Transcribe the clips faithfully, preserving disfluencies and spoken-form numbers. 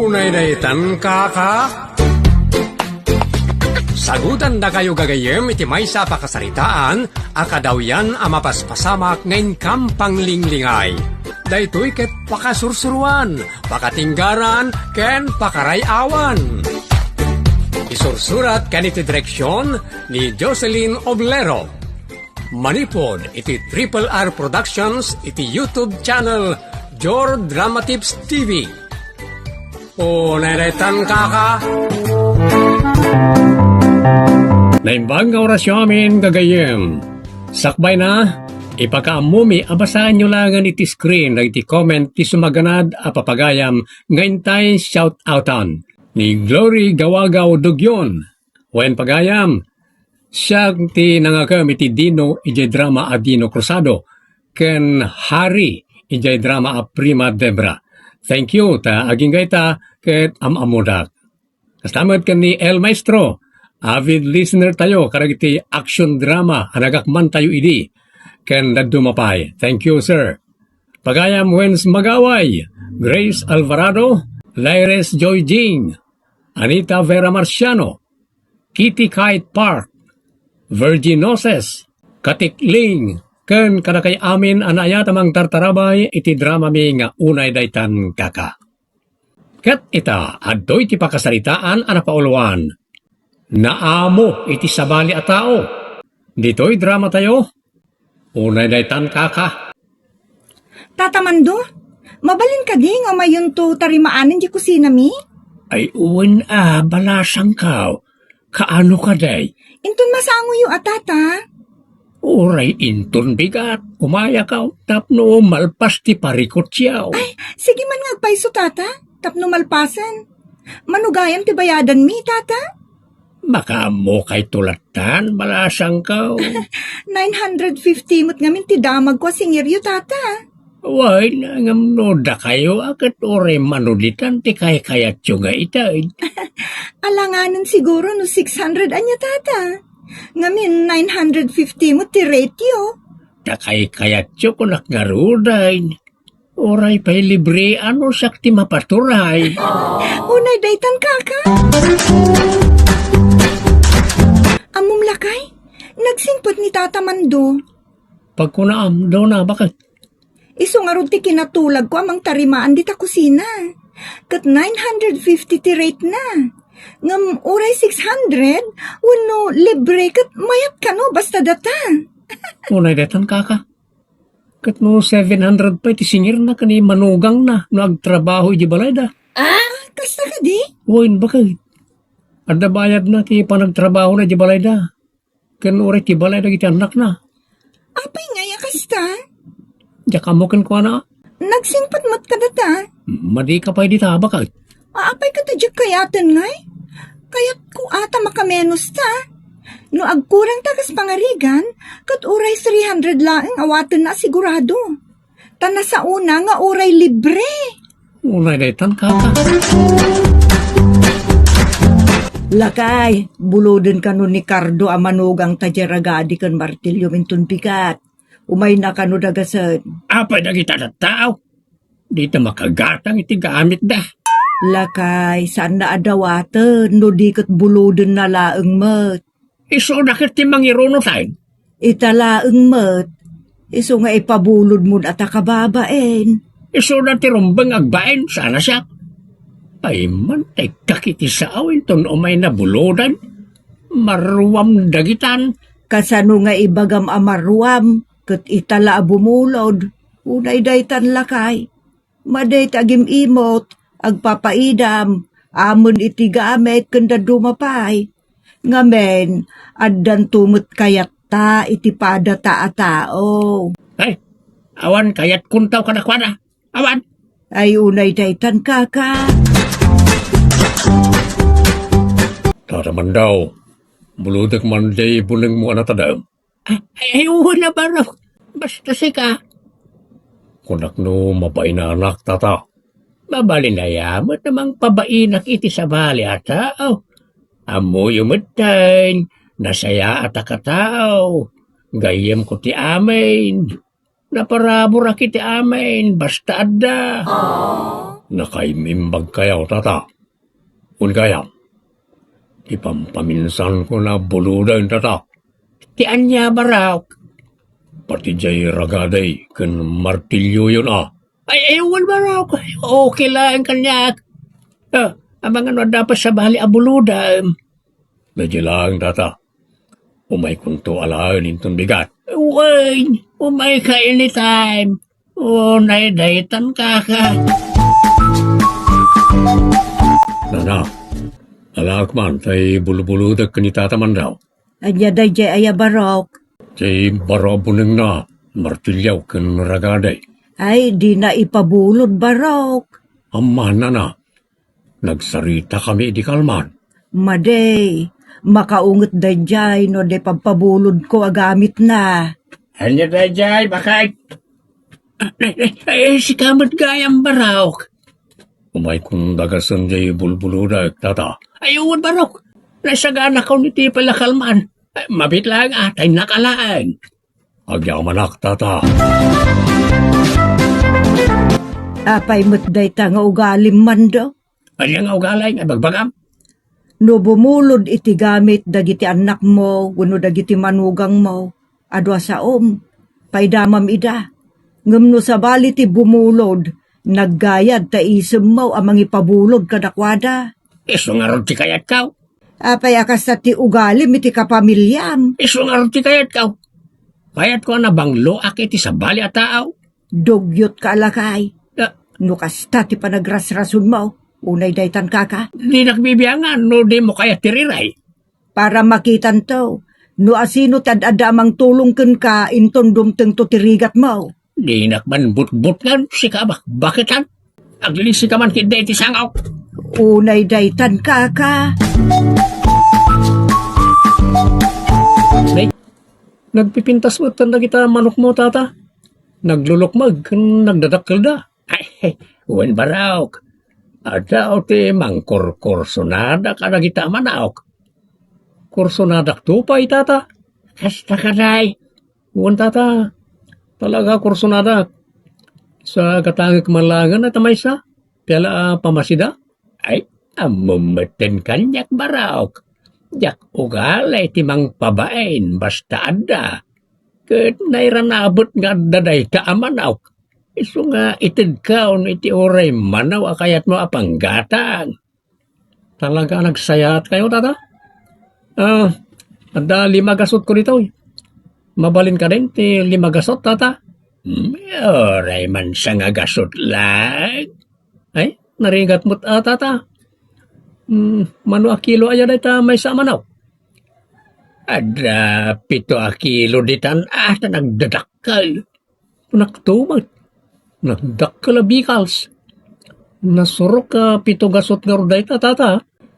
Unay daytan, kaka? Sagutandakayo gagayyem iti maysa a pakasaritaan a kadawyan a mapaspasamak nga inkam panglinglingay. Daytoy ket pakasursuruan, pakatinggaran, ken pakaray-awan. Isursurat ken iti direksion ni Jocelyn Oblero. Manipud iti Triple R Productions iti YouTube channel Jor Drama Tips T V. Unay daytan, kaka. Naimbag nga orasyo amin, gagayyem. Sakbay na, ipakaammomi a basaenyo laengen iti screen dagiti comment ti sumaganad a papagayam nga intay shout-outan. Ni Glory Gawagaw Dugyon, wen pagayam, siak ti nangakem iti Dino idiay drama a Dino Cruzado ken Hari idiay drama a Prima Debra. Thank you ta agingga ita ket am-ammodak. Kasta met ken ni El Maestro, avid listener tayo kadagiti action drama a nagakmantayo idi, ken dadduma pay. Thank you, sir. Pagayam Wens Magaway, Grace Alvarado, Lyres Joy Jing, Anita Vera Marciano, Kitty Kite Park, Virgin Noses, Katikling, ken kadakay amin a naayat a mangtartarabay iti dramami nga Unay Daytan, Kaka. Ket ita, adtoy ti pakasaritaan a napauluan. Naamo iti sabali a tao. Ditoy dramatayo, Unay Daytan, Kaka. Tata Mando, mabalin kadi nga umayyonto tarimaanen diay kusinami? Ay, wen a, balasangkaw. Kaano kadi? Inton masangoyo a, Tata. Uray inton bigat, umayakaw tapno malpas ti parikutyo. Ay, sige man nga agpayso, Tata, tapno malpasen. Mano gayam ti bayadanmi, Tata? Makaammokayto lattan, balasangkaw. Nine hundred fifty met ngamin ti damagko a singiryo, Tata. Wen, ngem no dakayo a ket uray mano ditan ti kaykayatyo nga ited. Alanganen siguro no six hundred ania, Tata. Ngamin, nine hundred fifty met ti rate-yo. Ta kaykayatyo kunak ngaruden. Uray pay libre, no siak ti mapaturay. Unay daytan, Kaka. Ammom lakay, nagsingpet ni Tata Mando. Pagkunaam, Dona, baket? Isu ngarud ti kinatulagko a mangtarimaan dita kusina. Ket nine hundred fifty ti rate-na. Ngem uray six hundred, wenno libre ket mayat kano basta data. Unay daytan, Kaka. Ket no seven hundred pay ti singirna ken ni manugangna no agtrabaho idiay balayda. Ah, kasta kadi? Wen, baket. Adda bayadna ti panagtrabahona idiay balayda. Ken uray ti balay dagiti annakna. Apay ngay a kasta? Diak ammo kenkuana. Nagsingpet met kadata. Madika pay dita, baket. Apay kadi diak kayaten ngay? Kayatko a ta makamenos ta. No agkurang ta kas pangarigan, ket uray three hundred laeng awatenna a sigurado. Ta nasaona nga uray libre. Unay daytan, Kaka. Lakay, buloden kano ni Cardo a manugangta diay ragadi ken martilyo inton bigat. Umayna kano dagasen. Apay dagita tattao? Dita makagatang iti gamitda. Lakay, saanna a dawaten no di ket bulodenna laeng met. Isuda ket ti mangiruno tayo. Ita laeng met, isu nga ipabulodmon a ta kababain. Isuda ti rumbeng agbain, saan a siak. Paiman tay kakiti saaw inton umayna bulodan. Maruam dagitan. Kasano nga ibagam a maruam, ket ita la a bumulod, unay daytan lakay. Madi ti agim-imot, agpapaidam, amin iti gamit ken dadduma pay. Ngamin, addanto met kayatta iti padata a tao. Ay, awan kayatkontaw kadakuada. Awan. Ay, unay daytan, Kaka. Tata Mando, bulodek man diay bunengmo a natadem. Ah, ay, ay, wen a barok. Basta sika. Kunak no mabainanak, tata. Mabalin aya met a mangpabainak iti sabali a tao. Ammoyo metten, nasayaat a katao. Gayyemko ti amin. Naparaburak iti amin, basta adda. Nakaim-imbagkayo, tata. Wen gayam, ti pampaminsanko a buloden, tata. Ti ania, Barok? Pati jay ragaday ken martilyoyon a. Ay, ay, wen, Barok. Okay laeng kaniak. Ah, amangan no adda pay sabali a bulodem. Daydiay laeng, tata. Umaykonto alaen inton bigat. Wen, umayka anytime. Unay daytan, kaka. Nana, alaek man tay bulbulodek ken ni tata man daw. Ania daydiay aya, Barok? Ti baro a bunengna, martilyo ken ragaday. Ay, dina ipabulod, Barok. Ammo, nana, nagsaritakami idi kalman. Madi, makaunget daydiay no di pabpabulodko a gamitna. Ania daydiay, baket? Ah, eh, eh, eh, sika met gayam, Barok. Umaykon dagasen jay bulbulodek, tata. Ay, wen, Barok. Naisaganakon iti palakalman. Eh, mabiit laeng, ah, tay nakalaeng. Agyamanak, tata. Apay met dayta nga ugalim, Mando? Ania nga ugali nga ibagbagam? No bumulod iti gamit dagiti annakmo wenno dagiti manugangmo, adu a saom, paidamam ida. Ngem no sabali ti bumulod, naggayad ta isemmo a mangipabulod kadakuada. Isu ngarud ti kayatko. Apay a kasta ti ugalim iti kapamiliam? Isu ngarud ti kayatko. Kayatko a nabangloak iti sabali a tao. Dugyotka a lakay. Ah. No kasta ti panagrasrasonmo, unay daytan, kaka. Dinak bibiangan no dimo kayat ti riray. Para makitanto, no asino ti ad-adda a mangtulong kenka inton dumtengto ti rigatmo. Dinak man butbutngan, sika a bakbaketan. Aglisika man ketdi iti sangok. Unay daytan, kaka. Nay, nagpipintas met dagita manokmo, tata. Naglulukmeg ken nagdadakkelda. Ay, wen, Barok. Adda ti mangkurkursonada kadagita manok. Kursonadakto pay, tata. Kasta kadi. Wen, tata. Talaga kursonadak. Sa gatangek man laengen a ta maysa. Piala a pamasida? Ay, ammom metten kaniak, Barok. Diak ugali ti mangpabain basta adda. Ket nairanabet nga adda dayta a manok. Isu nga itedko no iti uray manaw a kayatmo a panggatang. Talaga a nagsayaatkayo, tata? Ah, adda lima gasutko ditoy. Mabalin kadin ti lima gasut, tata? Hmm, uray man sangagasut laeng. Ay, narigat met a, tata. Hmm, mano a kilo aya dayta maysa a manok? Adda pito a kilo ditan a ta nagdadakkel. Kunakto met, nagdakkel a bikals. Nasurok a pito gasut ngarud dayta, tata.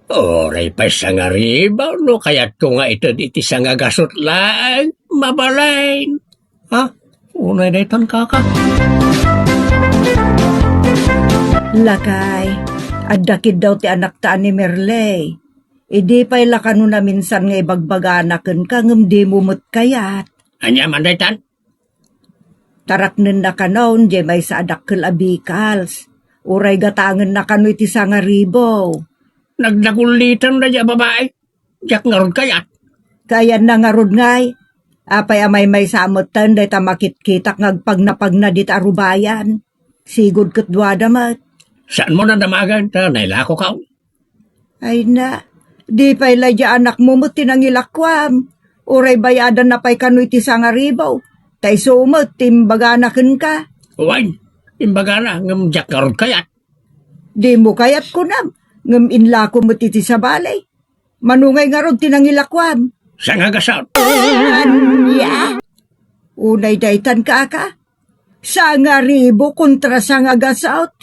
Uray pay sangaribu no kayatko nga ited iti sangagasut laeng, mabalin. Ha? Unay daytan, kaka. Lakay, adda kiddaw ti anakta a ni Merle. Idi pay la kano naminsan nga ibagbagana kenka ngem dimo met kayat. Ania man daytan? Taraknenna kanon diay maysa a dakkel a bikals. Uray gatangenna kano iti sangaribu. Nagdagulliten daydiay a babai. Diak ngarud kayat. Kayanna ngarud ngay. Apay a maymaysa metten dayta makitkitak nga agpagnapagna dita a rubayan. Sigud ket duada met. Saanmo a damagen ta nailako ka. Ay na, di pay la diay anakmo met ti nangilakuam. Uray bayadanna pay kano iti sangaribu. Ta isu met ti imbagana kenka. Wen, imbagana, ngem diak ngarud kayat. Dimo kayat kunam, ngem inlako met iti sabali. Mano ngay ngarud ti nangilakuam? Sangagasut. Ania? Unay daytan, kaka? Sangaribu kontra sangagasut?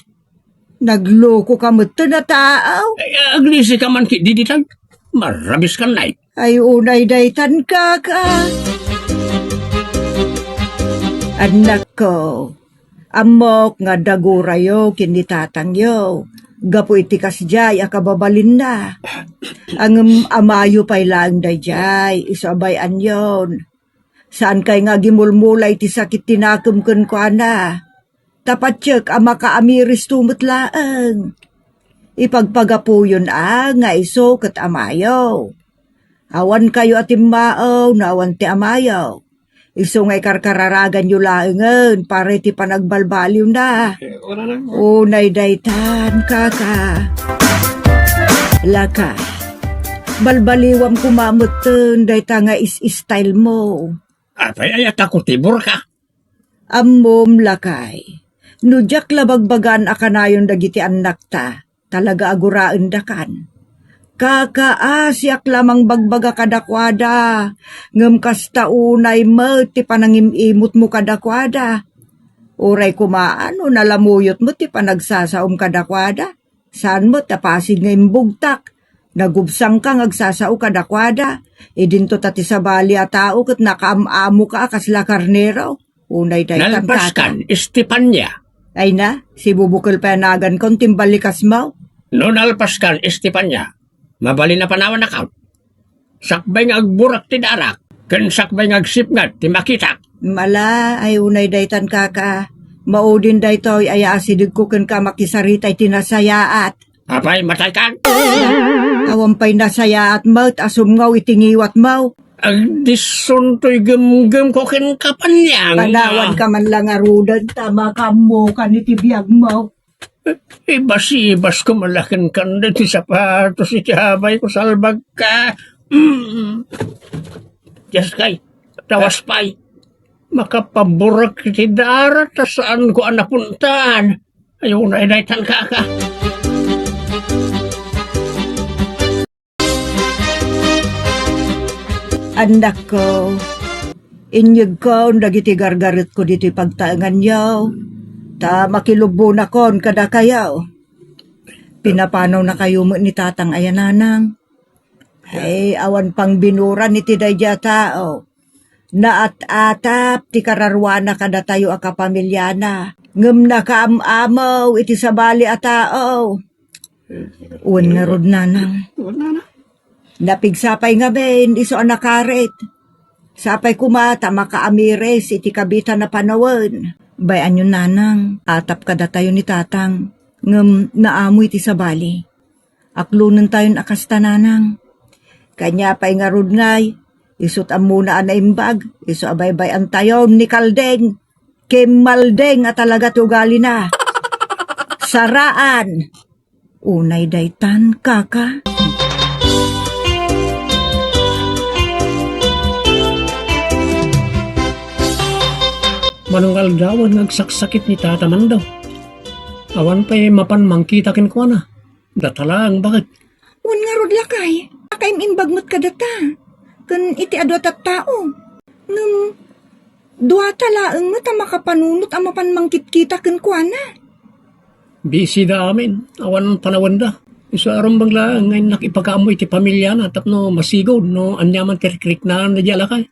Naglokoka metten a taaw? Ay, aglisika man ketdi ditan. Marabiskan, nay. Ay, unay daytan, kaka. Annakko, ammok nga adda gurayo ken ni tatangyo gapu iti kasdiay a kababalinna. Ngem amayo pay laeng daydiay, isu a bay-anyon. Saankay nga agimulmula iti sakit ti nakem kenkuana. Ta patiek a makaamiristo met laeng. Ipagpagapuyon a nga isu ket amayo. Awankayo a timmaew no awan ti amayo. Isu nga ikarkararaganyo laengen para iti panagbalbaliwna. Eh, wala na. Unay daytan, kaka. Lakay, balbaliwam koma metten dayta nga is-style mo. Apay, ay, atako ti burka? Ammom, lakay. No diak la bagbagaan a kanayon dagiti annakta, talaga a guraendakan. Kakaasiak la mangbagbaga kadakuada, ngem kasta unay met ti panangim-imutmo kadakuada. Uray koma no nalamuyotmo ti panagsasaom kadakuada, saan met a pasig nga imbugtak. Nagubsangka nga agsasao kadakuada, idinto ta ti sabali a tao ket nakaam-amoka a kasla karnero. Unay daytan, kaka. Nalpaskan, Estefania. Ay na, si Bubukel pay a naganko, timbalikas mo. No nalpaskan, Estefania, mabalin a panawanakon. Sakbay nga agburak ti darak, ken sakbay nga agsipnget ti makitak. Mala, ay unay daytan, kaka. Maudin daytoy, aya asidegko kenka makisarita iti nasayaat. Apay, mataykan? Awan pay nasayaat met a sumngaw iti ngiwatmo. Agdisontoy gemgemko kenka, Panyang. Panawanka man la ngaruden ta makaammokan iti biagmo. Ibasibasko man la kenka dagiti sapatos iti abayko, salbagka. Mm. Dios kay, tawas pay. Makapaburak iti darak ta saanko a napuntaan. Ay unay daytan, kaka. Annakko, inyegkon dagiti gargaretko ditoy pagtaenganyo, ta makilubbonakon kadakayo. Pinapanawnakayo met ni tatang aya, nanang. Ay, awan pangbinuran iti daydiay a tao. Naat-atap ti kararuana kadatayo a kapamiliana, ngem nakaam-amaw iti sabali a tao. Wen ngarud, nanang. Wen, nanang. Napigsa pay ngamin isu a nakarit. Sapay koma ta makaamiris iti kabitan a panawen. Bay-anyo, nanang, atap kadatayo ni tatang, ngem naamo iti sabali. Aklonentayon a kasta, nanang. Kaniak pay ngarud ngay, isut' ammona a naimbag, isu a baybay-antayon ni Kaldeng. Kimmaldeng a talaga ti ugalina. Saraan. Unay daytan, kaka. Manungaldawan nga agsaksakit ni Tata Mando. Awan pay mapan mangkita kenkuana. Data laeng, baket. Wen ngarud, lakay, nakaim-imbag met kadata. Ken iti adu a tattao. Ngem, duata laeng met a makapanunot a mapan mangkitkita kenkuana. Busy da amin. Awan panawenda. Isu a rumbeng laeng nga innak ipakaammo iti pamiliana tapno masigud no aniaman ti rikriknaan daydiay a lakay.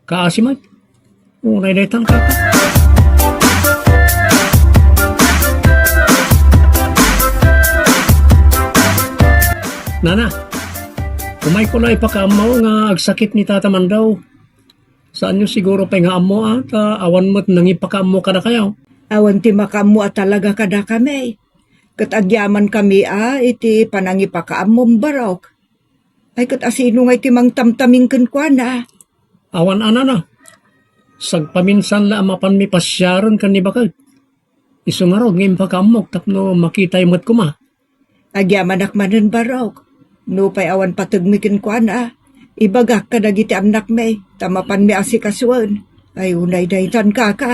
Kaasi met. Unay daytan, kaka. Nana, umayko la ipakaammo nga agsakit ni Tata Mando. Saanyo siguro pay nga ammo, a, ta awan met nangipakaammo kadakayo. Awan ti makaammo a talaga kadakami. Ket agyamankami, a, iti panangipakaammom, barok. Ay, ket asino ngay ti mangtamtaming kenkuana? Awan a, nana. Sagpaminsan la a mapanmi pasiaren ken ni baket. Isu ngarud nga impakaammok tapno makitay met koma. Agyamanak manen, barok. Nupay awan pategmi kenkuana, ibagak kadagiti annakmi, ta mapanmi asikasuen. Ay, unay daytan, kaka.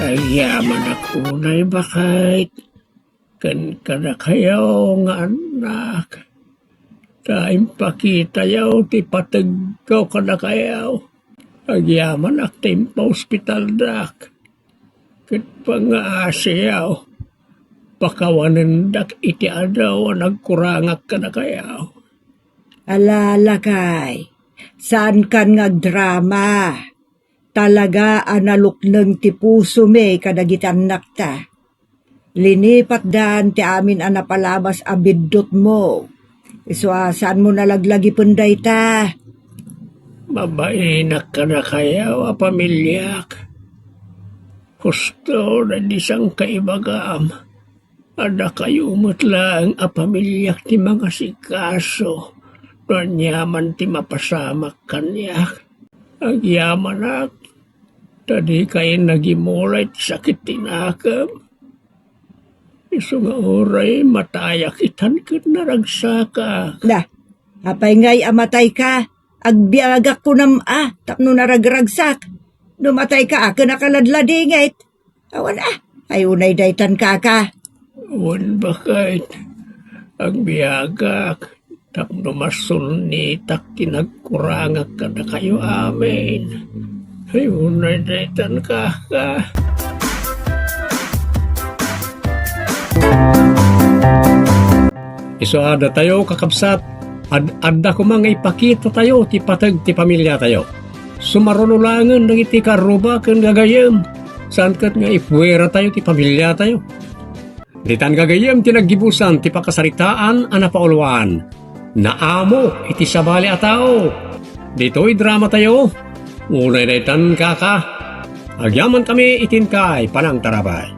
Agyamanak unay, baket, ken kadakayo nga annak, ta impakitayo ti pategko kadakayo. Agyamanak ta impaospitaldak, ket pangaasiyo, pakawanendak iti adu a nagkurangak kadakayo. Ala, lakay, saankan nga agdrama. Talaga a nalukneng ti pusomi kadagiti annakta. Linipatdan ti amin a napalabas a biddutmo. Isu a saanmo nalaglagipen dayta. Mabainak kadakayo a pamiliak. Husto daydi sangkaibagam. A dakayo met laeng a pamiliak ti mangasikaso no aniaman ti mapasamak kaniak. Agyamanak, ta dikay nagimulay ti sakit ti nakem. Isu nga uray matayak itan ket naragsakak. Da, apay ngay a matayka? Agbiagak kunam a tapno naragragsak. No matayka a ken a kaladladingit. Awan a, ay unay daytan kaka. Wen baket, agbiagak tapno masulnitak ti nagkurangak kadakayo amin. Ay unay daytan kaka. Isu a datayo, kakabsat, ad-, adda koma nga ipakitatayo ti pateg ti pamiliatayo. Sumaruno laengen dagiti karruba ken gagayyem, saan ket nga ipueratayo ti pamiliatayo. Ditan gagayyem ti naggibusan ti pakasaritaan a napauluan. Naamo iti sabali a tao. Ditoy dramatayo, unay daytan kaka. Agyamankami iti inkay panangtarabay.